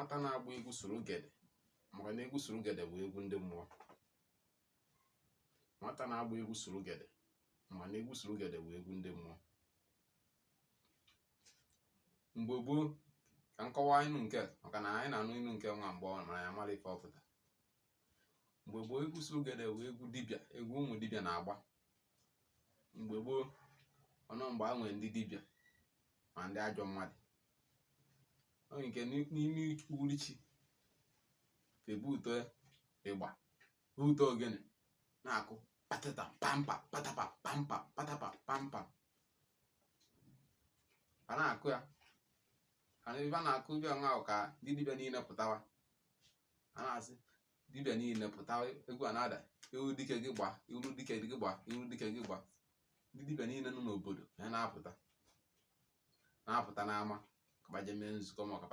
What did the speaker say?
Nwata na-agba egwu surugede, maka na egwu surugede bụ egwu ndị mmụọ. Nwata na-agba egwu surugede, maka na egwu surugede bụ egwu ndị mmụọ. Mgbe gboo, ka m kọwaa inu nke, maka na anyị na-anụ inu nke nwa mgbe ọ mara ya mara ife ọ pụtara. Mgbe gboo, egwu surugede bụ egwu dibịa, egwu ụmụ dibịa na-agba mgbe gboo. Ọnụ mgbe a nwere ndị dibịa ma ndị ajọ mmadụ, onye nke n'ime uhuruchi ebu ụtọ ịgba, bu ụtọ ogene na-akụ patata pampa patapa pampa patapa pampa, a na-akụ ya. Ana ebe a na-akụ ibe nwa ahụ ka ndị dibịa niile pụtawa. A na-asị dibịa niile pụtawa, egwu a na-ada, iru dike gị gba, iru dike gị gba, iru dike gị gba. Ndị dibịa niile nọ n'obodo ha na-apụta n'ama ka ba jee mee nzukọ ma ọ ka ba